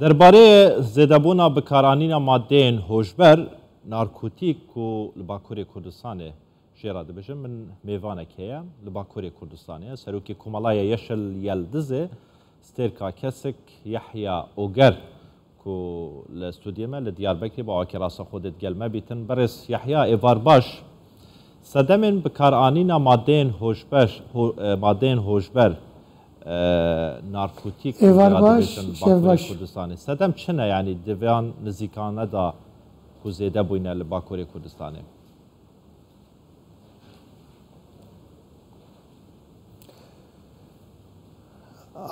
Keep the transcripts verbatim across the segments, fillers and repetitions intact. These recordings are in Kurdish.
Derbarê zêdebûna bikaranîna madeyên hoşber, narkotîk ku li Bakurê Kurdistanê jê re dibêjin, min mêvanek heye li Bakurê Kurdistanê. Serokê Komela ya Yeşil Yıldızê, Stêrka Kesik, Yahya Oger, ku li stûdyê me li Diyarbekirê bi awakî rasta xwe dê digel me bîtin. Berêz Yahya, êvar baş. Sedemên bikaranîna madeyên hoşber, ho-, e, madeyên hoşber, e, narkotîk Êvar jê re baş, dibêjin şev Bakurê baş. Kurdistanê. Sedem çi ne, yanî di van nizîkane de ku zêde bûyne li Bakurê Kurdistanê?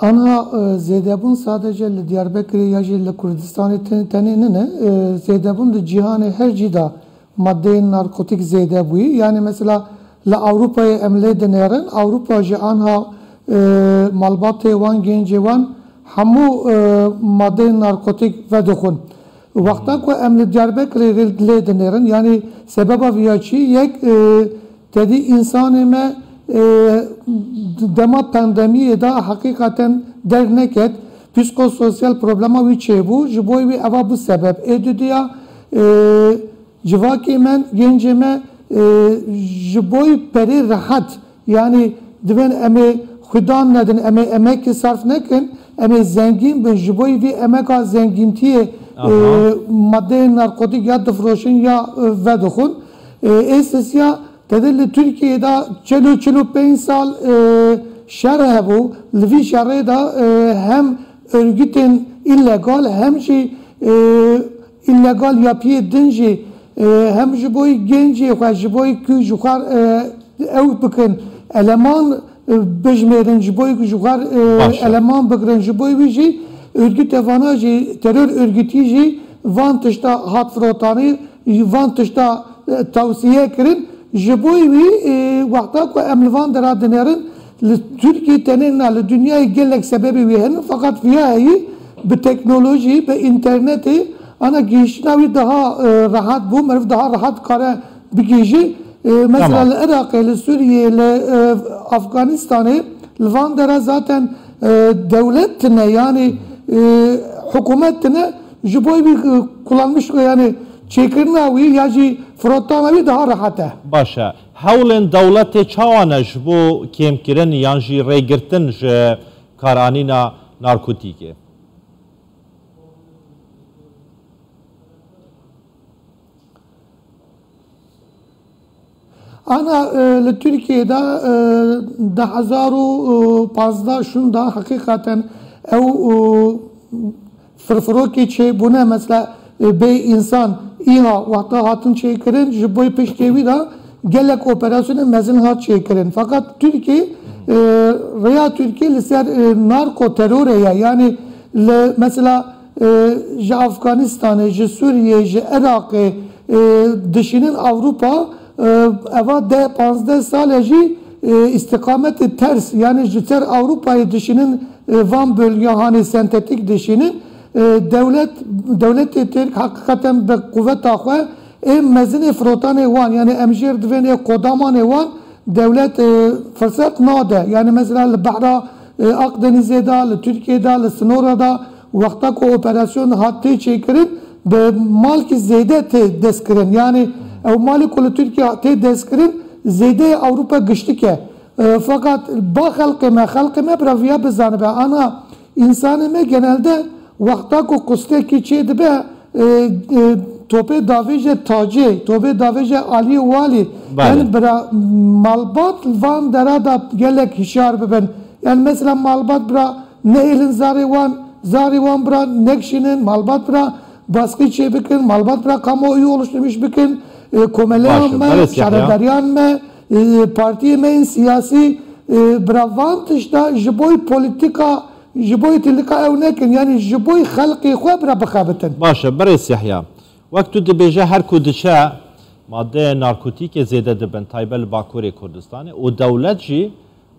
Ana, e, zêdebûn sadece li Diyarbekirê ya jî li Kurdistanê te-, tenê nine. E, zêdebûn di cîhanê her cî de madeyên narkotîk zêde bûyî. Yani mesela li Ewropayê em lê dinêrin. Ewropa jî anha, e, malbatê wan, gencê wan hemû, e, madeyên narkotîk vedixwin. Wexta ku em li Diyarbekirê rê-, lê dinêrin, yanî sebeba viya çi? Yek, e, tedî însanê me, e, dema pandemiyê de heqîqeten derneket, psîkososyal problema wî çêbû, ji bo wî eva bû sebeb. Ê dudiya, e, civakê me, gencê me, e, ji bo perê rehet, Yanî divên em ê xwîdan nedin, em ê emekê sarf nekin, em ê zengîn bin, ji bo vî emeka zengîntiyê, Aha. e, madeyên narkotîk ya difroşin ya, e, vedixwin. E, ê sisiya tede li Tirkiyeyê de çil û çil û pênc sal, e, şer hebû. Li vî şerê de, e, hem örgütên îlegal hem jî, e, îlegal yapiyê din jî, e, hem ji bo gencê xwe, ji bo ku ji xwe, e, ew bikin, eleman, e, bijmêrin, ji bo ku ji xwe, e, Baş e. eleman bigirin, ji bo wî jî örgütê vana jî, terör örgütî jî van tişta hat firotanî, van tişta, e, tewsiye kirin. Ji bo wî, e, wexta ku em li van dera dinêrin, li Tirkiyê tenê na, li dinyayê gelek sebebê wî hene, feqet viya heyî bi teknolojî, bi înternetê, ana gihîştina wî daha, e, rehat bû, meriv daha rehat dikare bigihîjî. E, mesela Tamam. li Iraqê, li Sûriyê, li, e, Afganistanê, li van dera zaten, e, dewlet tine, yanî, e, hikûmet tine, ji bo wî, e, kullanmış, yanî çêkirina wî ya jî firotdana wî daha rehet e. Baş e. Hewlên dewletê çawa ne ji bo kêmkirin yan jî rêgirtin ji karanîna narkotîkê? Ana, e, li Tirkiyê de, e, du hezar û pazdeh şûnda heqîqeten ew, e, firfirokê çêbûne, mesela, e, bê însan îha wexta hatin çêkirin, ji bo piştê wî de gelek operasyonên mezin hat çêkirin. Feqet Tirkiye, e, rêya Tirkiye li ser, e, narko terorê ye. Yani li, mesela, e, ji Afganistanê, ji Sûriyê, ji Iraqê, e, dişînin Ewropa, e, eva deh panzdeh sal e jî, e, îstîqametê ters, yani ji ser Ewropayê dişînin, e, van bölge hanê sentetik dişînin. E, dewlet, dewletê Tirk heqîqeten bi quveta xwe ê mezinê firotanê wan, yani em jêr divên ê qodamanê wan dewlet, e, firset nade. Yani mesela li behra, e, Akdenîzê de, li Tirkiyê de, li sinora de wexta ku operasyon hat tê çêkirin, bi malkî zêde tê destkirin. Yani ew malê ku li Tirkiye tê destkirin zêdeyê Ewropa giştik e. E, feqet ba xelqê me, xelqê me bira viya bizanibe. Ana însanê me genelde wexta ku qustekî çê dibe, e, e, topê davêje tacê, topê davêje aliyê walî. Bale. Yani bira malbat van dera da gelek hişyar bibin. Yani mesela malbat bira nehêlin zarê wan, zarê wan bira nekişînin, malbat bira baskî çê bikin, malbat bira kamuoyu oluşturmuş bikin, e, komeleyan Baş e, me, Beres Yahya. şaredariyan me, e, partiyê me yên siyasî, e, bira van tişta ji bo polîtîka, ji bo tîlika ew nekin, yani ji bo xelqê xwe bira bixebitin. Baş e, Beres Yahya. Wek tu dibêje her ku diçe madeyê narkotîkê zêde dibin, taybet li Bakurê Kurdistanê û dewlet jî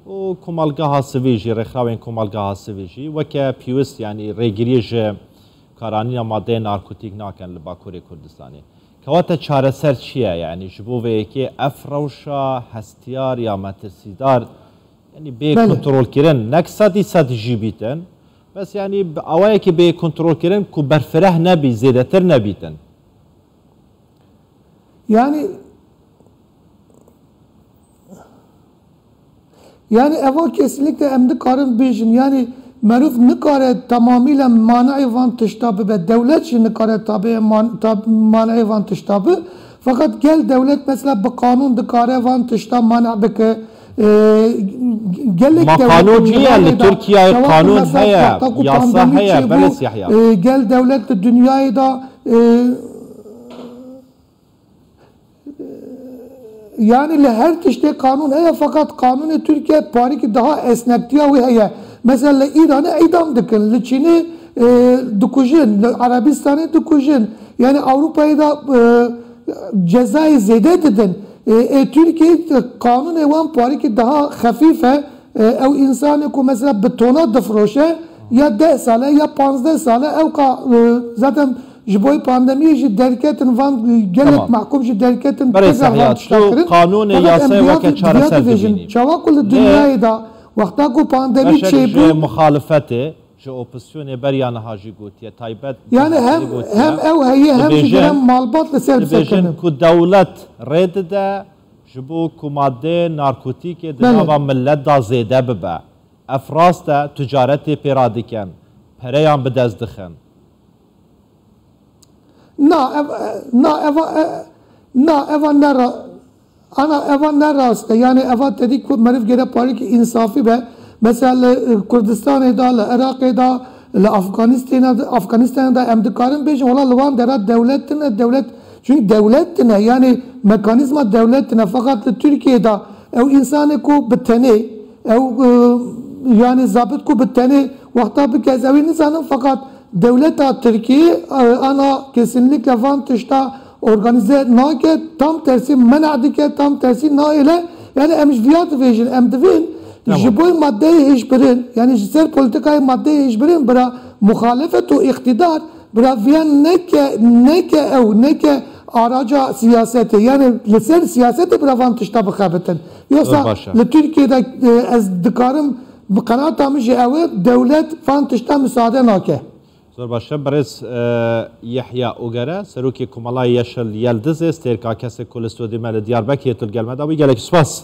û komelgeha sivîl jî, rêxrawên komelgeha sivîl jî weke pêwist, yanî rêgiriyê ji karanîna madeyê narkotîk nakin li Bakurê Kurdistanê. Kewate çareser çi ye? Yanî ji bo vê yekê ev rewşa hestiyar ya metirsîdar, yanî bê Belê. kontrolkirin, nek sedî sed jî bîtin, Bes, yanî, bi awayekî bê kontrolkirin ku berfireh nebî, zêdetir nebîtin. Yani yani eva kesinlikle em dikarin bêjin. Yani merûv nikare tamamîle maneê van tişta bibe. Dewlet jî nikare tabi man, tab, maneê van tişta bi. Fakat gel dewlet mesela bi qanûn dikare van tişta mane bike. E, gelek Ma qanûn niye li Tirkiyeyê qanûn heye, yasa heye, Beres Yahya. E, gel dewlet di dinyayê de e, yani li her tiştê qanûn heye, fakat qanûnê Tirkiye parîkî daha esnektiya wî heye. Mesela li Îranê îdam dikin, li Çînê e, dikujin, li Erebistanê dikujin. Yani Avrupayê de e, cezayê zêde didin. E, e, Tirkiye qanûnê wan parîkî daha xefîf e. E, ew însanê ku mesela bi tona difiroşe ya deh sale ya panzdeh sale ew ka e, zaten ji bo pandemiyê jî derketin van e, gelek Tamam. Mahkum jî derketin Berê tekrar Sehya, van tişta tu kirin. Qanûnê Fakat em yasayê weke çareser dibêjin, dibînî. Çawa ku li Lê dinyayê de wexta ku pandemî beşek çêbû, ji muxalifetê, ji opozisyonê beriya niha jî gotiye, taybet Yani hem, gotiye, hem ew heye hem jî dibêjin, hem malbat li ser dibêjin bisekinin. Ku dewlet rê dide ji bo ku madeyê narkotîkê di Belê. Nava millet da zêde bibe. Ev rast e, ticaretê pê radikin, pereyan bi dest dixin. Na, ev, na, eva, e, na, eva ne ra, ana, eva ne rast e. Yani eva tedî ku meriv gere parîkî însafî be. Mesela li e, Kurdistanê da, li Iraqê da, li Afganistanê da, Afganistanê da em dikarin bêjin, wala li wan dera dewlet tine, dewlet, çünkü dewlet tine, yani mekanîzma dewlet tine. Fakat li Tirkiyê da ew însanê ku bi tenê, ew e, yani zabit ku bi tenê wexta bike ez ewî nizanim, fakat dewleta Tirkiyê e, ana kesinlikle van tişta organize nake, tam tersî mena dike, tam tersî naêle. Yani em ji viya dibêjin, em divên Tamam. Ji bo madeyê hişbirin, yani ji ser politikayê madeyê hişbirin bira muxalefet û îqtîdar bira viya neke, neke ew, neke araca siyasetê. Yani li ser siyasetê bira van tişta bixebitin. Yoksa Zor baş e. Li Tirkiyê de e, ez dikarim bi qenaata min jî ew e, dewlet van tişta misade nake. Zor baş e. Birêz e, Yehya Ogere, serokê Komela Yeşil Yeldizê, stêrka kesê ku li stûdyoyê me li Diyarbekirê tu li gel me de bû. Gelek spas.